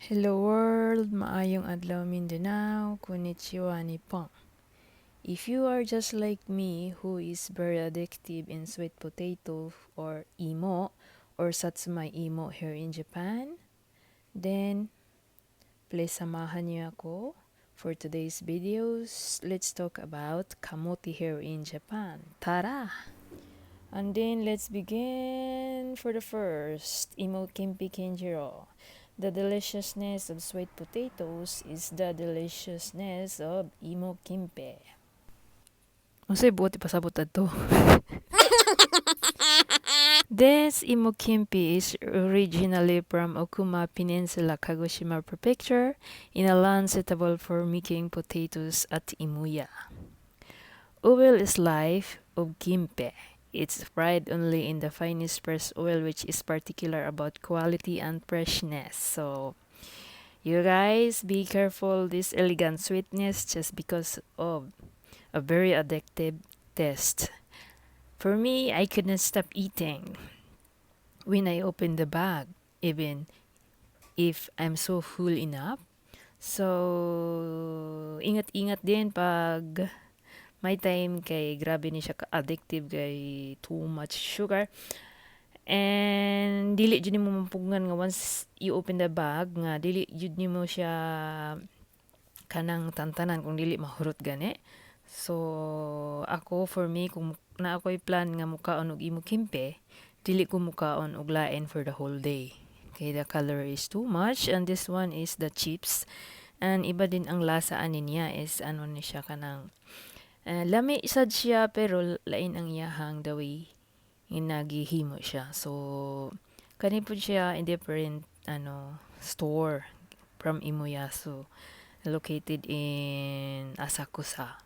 Hello world, maayong adlaw Mindanao, konnichiwa Nippon. If you are just like me who is very addictive in sweet potato or imo or satsuma imo here in Japan, then please samahan niyo ako for today's videos. Let's talk about kamote here in Japan. Tara! And then let's begin for the first, Imo Kimpi Kinjiro. The deliciousness of sweet potatoes is the deliciousness of Imo Kimpe. Unsay buot ipasabot adto? This Imo Kimpi is originally from Okuma Peninsula, Kagoshima Prefecture, in a land suitable for making potatoes at Imuya. Oil is life of kimpe. It's fried only in the finest fresh oil, which is particular about quality and freshness. So, you guys be careful this elegant sweetness just because of a very addictive taste. For me, I couldn't stop eating when I opened the bag, even if I'm so full enough. So, ingat-ingat din pag may time kay grabe ni siya ka-addictive kay too much sugar. And dili jud nimo mapugngan nga once you open the bag nga dili jud nimo siya kanang tantanan kung dili mahurot gani. So ako, for me, kung naa ko'y plan nga mukaon og imo kimpe, dili ko mukaon og lain for the whole day. Kay the color is too much, and this one is the chips. And iba din ang lasa ani niya, is ano ni siya, kanang lami sad siya pero lain ang iyahang the way nga nagihimo siya. So kani pud siya in different ano store from Imoyasu located in Asakusa.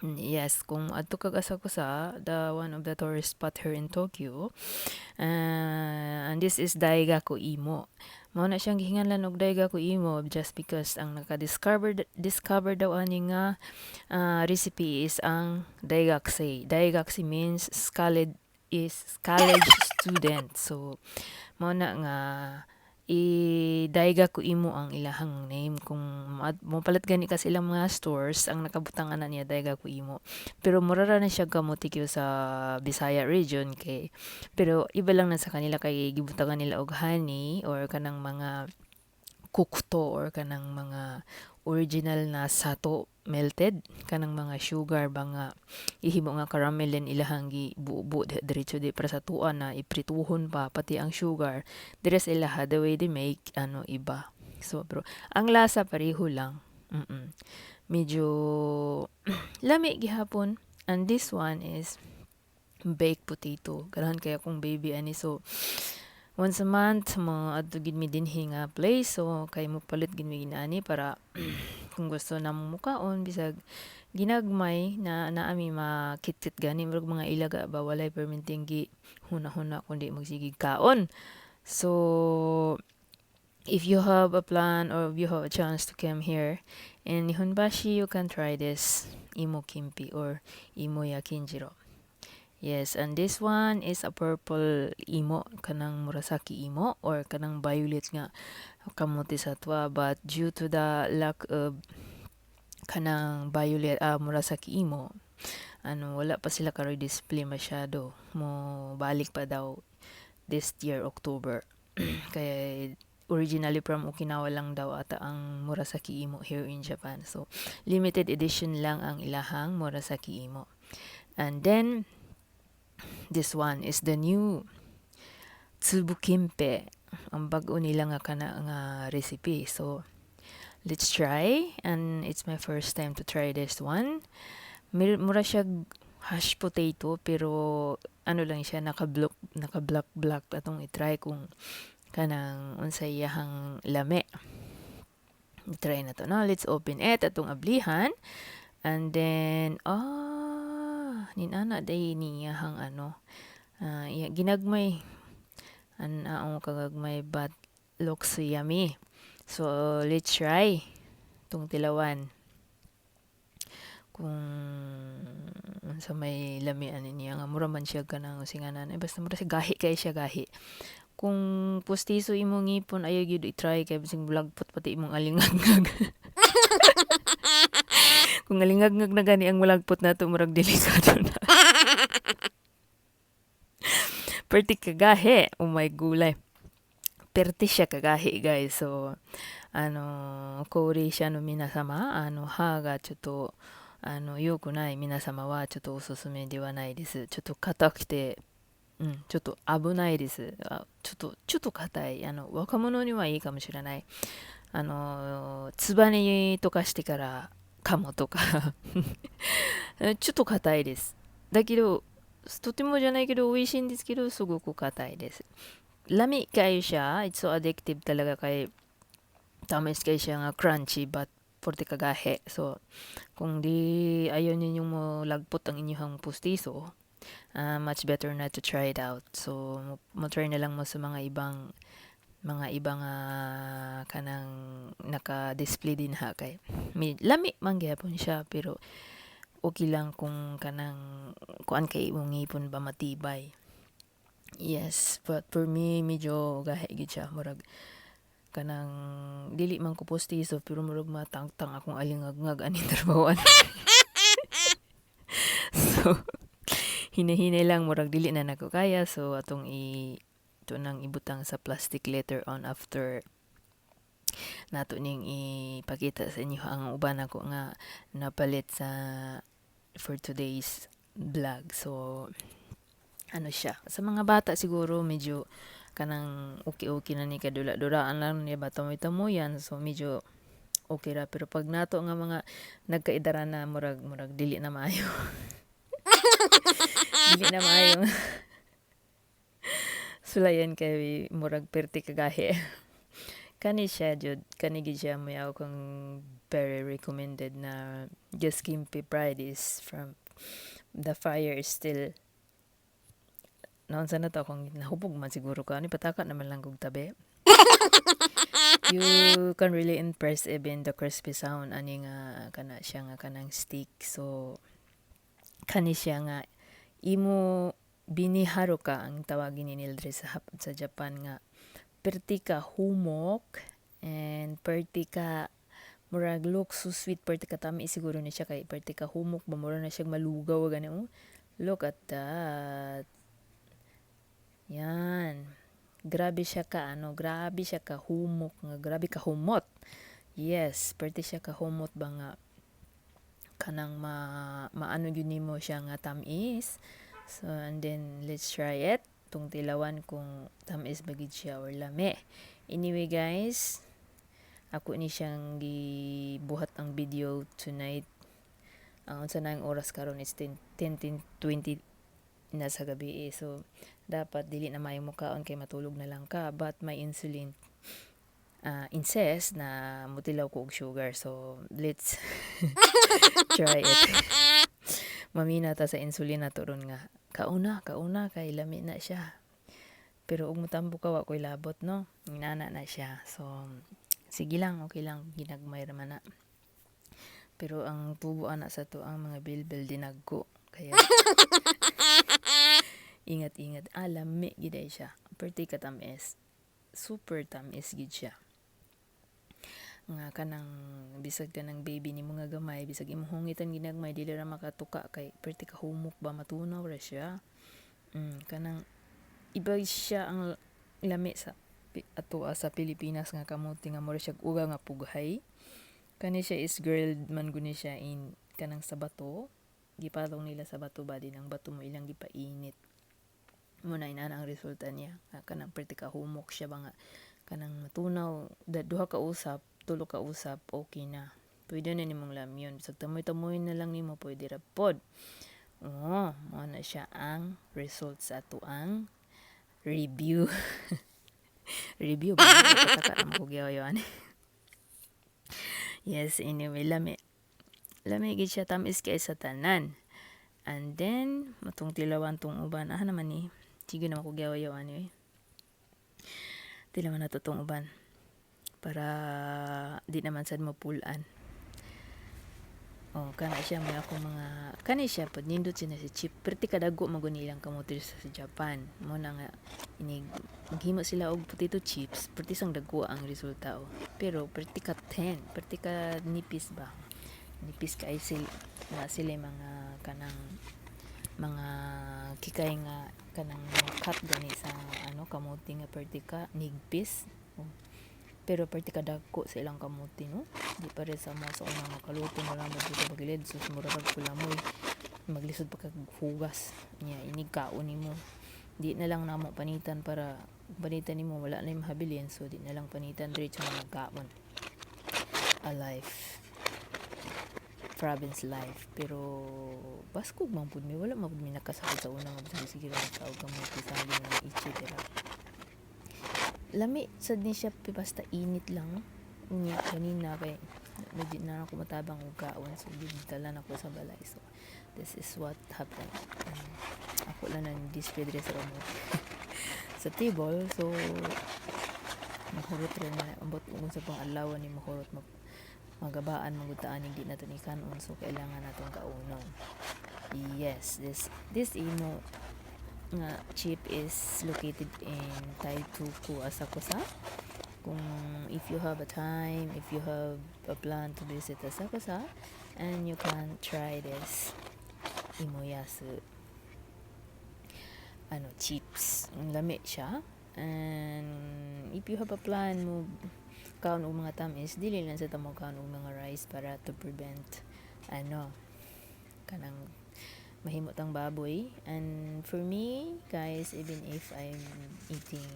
Yes, kung adto kag Asakusa, the one of the tourist spot here in Tokyo. And this is Daigaku Imo. Mao na siyang gihinganlan og Daigaku Imo just because ang naka-discover discover daw ani nga recipe is ang Daigakusei. Daigakusei means college, is college student. So mao na nga i Daigaku Imo ang ilahang name. Kung mopalit gani ka sa ilang mga stores, ang nakabutang ana niya Daigaku Imo. Pero mura ra na siya kamote sa Bisaya region kay pero iba lang na sa kanila kay gibutangan nila og honey or kanang mga kokuto or kanang mga original na sato melted, kanang mga sugar ba nga ihimo nga caramel, then ilahang gibuo diretso di para sa tuan na iprituhon pa pati ang sugar dire sa ilaha. The way they make, ano, iba. So pero ang lasa pareho lang. Medyo lami gihapon. And this one is baked potato. Ganahan kay akong baby ani, so once a month mga adto gid mi dinhi nga place. So kay mopalit gid mi ani para kung gusto namo mukaon bisag ginagmay na naa mi makitkit gani. Murag mga ilaga ba, walay perminting gi huna-huna kundi magsigig kaon. So if you have a plan or if you have a chance to come here in Nihonbashi, you can try this Imo Kimpi or Imoya Kinjiro. Yes, and this one is a purple imo, kanang murasaki imo or kanang violet nga kamote sa twa, but due to the lack of kanang violet murasaki imo, ano, wala pa sila karoy display masyado. Mo balik pa daw this year October. Kaya originally from Okinawa lang daw ata ang Murasaki Imo here in Japan. So limited edition lang ang ilahang Murasaki Imo. And then this one is the new Tsubu Kimpe. Ang bag-o nila nga kana nga recipe. So let's try, and it's my first time to try this one. Mura siya hash potato pero ano lang siya, naka-block, naka-black black. Atong i-try kung kanang unsay iyahang lami. I-try na to, no? Let's open it, atong ablihan. And then, ninana day niyahang ano, iya, ginagmay. An ang kagagmay but looks so yummy. So, let's try tong tilawan. Kung unsa may lami ani niya nga mura man siya kanang singanan. Eh, basta mura siya gahi kay siya gahi. Kung pustiso imong ngipon, ayaw gyud i-try kay bisag mulagpot pati imong alingagngag. Kung alingagngag na gani ang mulagpot nato, murag delikado na. Perti kagahi. Oh my gulay. Perti siya kagahi, guys. So, 高齢者の皆様、歯がちょっと、良くない皆様は、ちょっとおすすめではないです。ちょっと硬くて、うん、ちょっと危ないです。あ、ちょっと硬い。若者にはいいかもしれない。つばねとかしてから噛むとか、ちょっと硬いです。だけど、とてもじゃないけど、美味しいんですけど、すごく硬いです。Lami kaayo siya. It's so addictive talaga kay tamis kay siya nga crunchy but porte kagahi. So, kung di ayaw ninyong mo lagpot ang inyong pustiso, much better not to try it out. So, mo try na lang mo sa mga ibang kanang naka-display din ha, kay may lami man gyapon siya, pero okay lang kung kanang kuan kay imong ngipon ba, matibay. Yes, but for me, medyo gahi gid siya, murag kanang dili man ko pustiso pero murag matangtang akong alingagngag ani trabahoan. So, hinay-hinay lang, murag dili na nako kaya, so atong i ito nang ibutang sa plastic later on after nato ning ipakita sa inyo ang uban ako nga napalit sa for today's vlog. So, ano siya, sa mga bata siguro medyo kanang okay-okay na ni, kadula-dulaan lang niya ba, tamoy-tamoyan, so medyo okay ra. Pero pag nato nga mga nagkaedaran na, murag dili na maayo. Dili na maayo. Sulayan kay murag perti kagahi. Kani siya jud, kani gid siya may akong very recommended na just Kimpi Pride is from the fire is still. Naunsa na to akong nahubog man siguro ka ani, pataka naman lang kog tabi. You can really impress even the crispy sound ani nga kana siya nga kanang stick. So kani siya nga imo beniharuka ang tawagin ni nila diri sa Japan, nga perti ka humok and perti ka murag look so sweet, perti ka tamis siguro ni siya kay perti ka humok ba, mura na siya malugaw gani, oh. Look at that. Yan. Grabe siya ka ano, grabe siya ka humok nga grabe ka humot. Yes, perti siya ka humot ba nga kanang ma maano gyud nimo siya nga tamis. So and then let's try it. Tung tilawan kung tamis ba gid siya or lami. Anyway guys, ako ni siyang gibuhat ang video tonight. Ang unsa na ang oras karon is 10 10 20 na sa gabi eh. So dapat dili na maayo mukaon kay matulog na lang ka, but my insulin insist na mutilaw ko og sugar. So let's try it. Mamina ta sa insulin nato ron nga kauna, kauna kay lami na siya. Pero ug motambo ka, wa ko'y labot, no. Inana na siya. So sige lang, okay lang, ginagmay ra man na. Pero ang tubo ana sa to ang mga bilbil dinagko. Kaya ingat-ingat. Ah, lami gid ay siya. Perti ka tamis. Super tamis gid siya. Nga kanang bisag kanang baby nimo nga gamay, bisag imong hungitan ginagmay, dili ra makatuka kay perti ka humok ba, matunaw ra siya. Kanang iba siya ang lami sa ato sa Pilipinas nga kamote nga mura siya uga nga pughay. Kani siya is grilled man guni siya in kanang sa bato. Gipatong nila sa bato ba din ang bato mo ilang gipainit. Mo na inana ang resulta niya. Nga kanang perti ka humok siya ba nga kanang matunaw da, duha ka usap, tulo ka usap, okay na. Pwede na nimong lamyon. Bisag tamoy-tamoy na lang nimo, pwede ra pod. Oh, mao na siya ang result sa ato ang review. Review ba? Pataka naman ko giyaw. Yes, anyway, lami. Lami gid siya, tamis kay sa tanan. And then, matong tilawan tong uban. Ah, naman ni. Sige naman ko giyaw ani. Tilawan na to tong uban. Para di naman sad mapulan. Oh, kana siya may akong mga kani siya pod, nindot siya na si chip. Perti kadago man gud ilang kamote sa Japan. Mo na nga inig maghimo sila og potato chips, perti sang dago ang resulta, oh. Pero perti ka 10, perti ka nipis ba? Nipis kay sila na sila mga kanang mga kikay nga kanang cut gani sa ano kamote nga perti ka nigpis. Oh. Pero perti ka dagko sa ilang kamote, no? Di pare sa mga sa unang makaluto mo lang mo sa bagilid, sus, mura rag kulamoy. Maglisod pa kag hugas. Nya inig kaon nimo. Di na lang namo panitan para panitan nimo wala na yung mahabilin, so di na lang panitan, diretso na magkaon. A life. Province life. Pero baskog man pud mi, wala man pud mi nakasakit sa una nga bisag sige ra magkaog kamote sa halin nga etc. Lami sad ni siya, basta init lang. Unya ganina kay legit na ako matabang og kaon, so gidala na ko sa balay. So this is what happened. Ako lang nang display diri sa kamote sa table, so mahurot rin na ambot kung sa pang adlaw ni mahurot, magabaan magutaan hindi na to ni kanon, so kailangan natong kaunon. Yes, this imo nga chip is located in Taito-ku, Asakusa. Kung if you have a time, if you have a plan to visit Asakusa, and you can try this Imoyasu ano chips. Ang lami siya. And if you have a plan mo kaon og mga tamis, dili lang sa tamo kaon og mga rice para to prevent ano kanang mahimot ang baboy. And for me, guys, even if I'm eating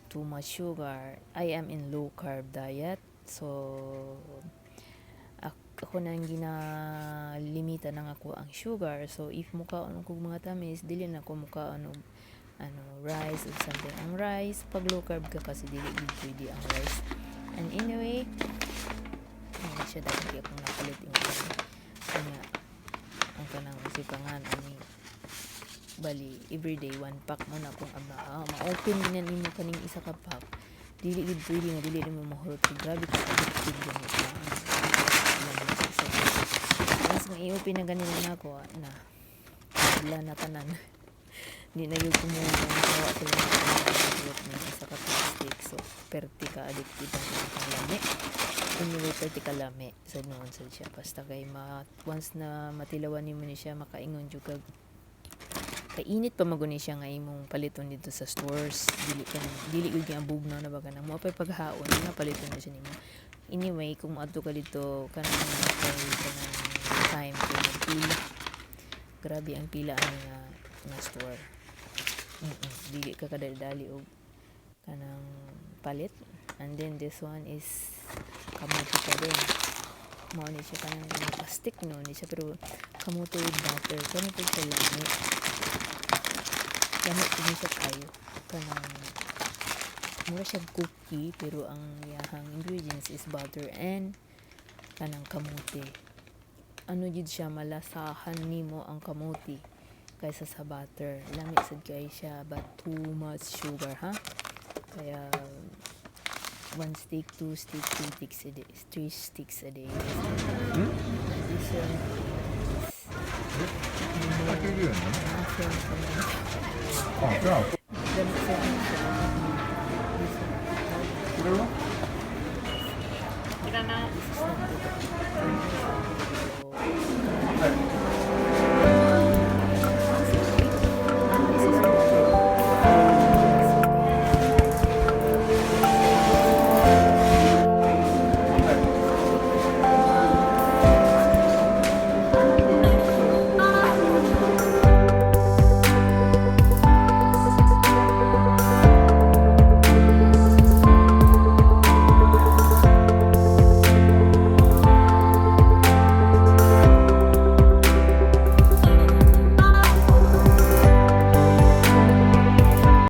too much sugar, I am in low carb diet. So ako nang ginalimita ng ako ang sugar. So if mukaon ko mga tamis, dili na ko mukaon og ano rice or something. Ang rice, pag low carb ka kasi, dili gid pwede ang rice. And anyway, ano siya dahil di akong napalit yung kanya ang kanang sipangan ani bali everyday one pack mo na kung ama ma-open din na nimo kaning isa ka pack, dili gid pwede nga dili nimo mahurot. So grabe ka addicted gani sa so once nga i-open na ganina nako na wala na tanan, di na gyud ko mo mahawa sila ng isa ka plastic. So perti ka addicted ang lami. Anyway, perti ka lami sa noon sad siya, basta kay ma once na matilawan nimo ni siya, makaingon jud kag kainit pa maguni siya nga imong paliton dito sa stores, dili ka dili gyud ang bugnaw na ba, kanang mo pay paghaon nga paliton na siya nimo. Anyway, kung moadto ka dito kanang kay kanang time kay magpila, grabe ang pila ani nga nga store. Dili ka kadali-dali og kanang palit. And then this one is kamote pa din. Mao ni siya kanang plastic no ni siya, pero kamote with butter kani pud siya lami. Lami pud ni siya kayo, kanang mura siya cookie, pero ang iyahang ingredients is butter and kanang kamote. Ano jud siya, malasahan nimo ang kamote kaysa sa butter. Lami sad kay siya, but too much sugar, ha. Kaya one stick, two stick, three sticks a day, three sticks a day. This one is 開けるよね。 muffin. あ、じゃあ。